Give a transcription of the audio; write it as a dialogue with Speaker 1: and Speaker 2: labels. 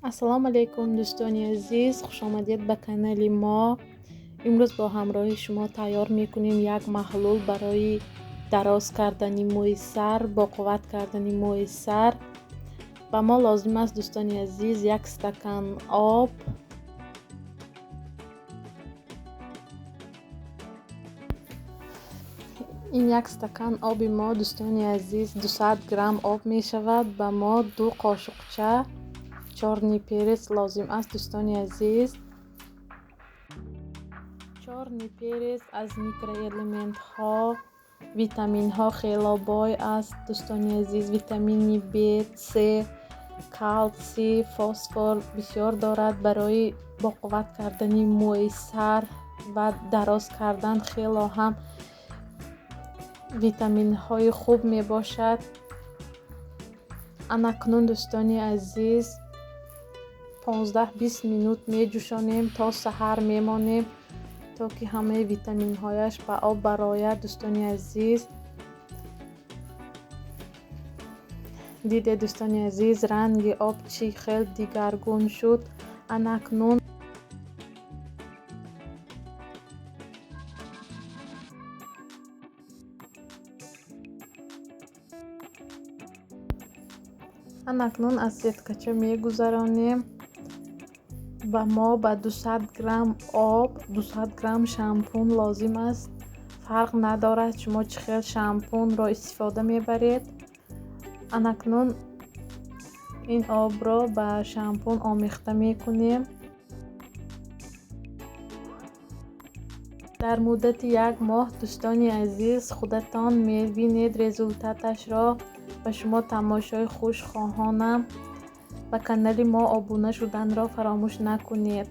Speaker 1: Ассалому алайкум, дӯстони азиз, хушомадед ба канали мо. Имрӯз бо ҳамроҳи шумо тайёр мекунем як маҳлул барои дароз кардани мӯи сар, боқувват кардани мӯи сар. Ба мо лозим аст, дӯстони азиз, як стакан об, ин як стакан оби мо, дӯстони азиз, 200 грамм об мешавад. Ба мо 2 қошуқча чёрный перец лозим аст, дӯстони азиз. Чёрный перец аз микроэлементҳо, витаминҳо хело бой аст, дӯстони азиз. Витамини Б, С, калсий, фосфор бисёр дорад. Барои боқувват кардани мӯи сар ва дароз кардан хело ҳам витаминҳои хуб мебошад. Анакнун, дӯстони азиз, 15-20 минут меҷӯшонем, то саҳар мемонем, то ки ҳамаи витаминҳояш ба об барояд. Дӯстони азиз, дидед, дӯстони азиз, ранги об чӣ хел дигаргун шуд. Анакнун аз сеткача мегузаронем. Ба мо ба 200 грамм об 200 грамм шампун лозим аст. Фарқ надорад, шумо чӣ хел шампунро истифода мебаред. Анакнун ин обро ба шампун омехта мекунем. Дар муддати як моҳ, дӯстони азиз, худатон мебинед результаташро. Ба шумо тамошои хуш хоҳонам. Ба канали мо обуна шуданро фаромӯш накунед.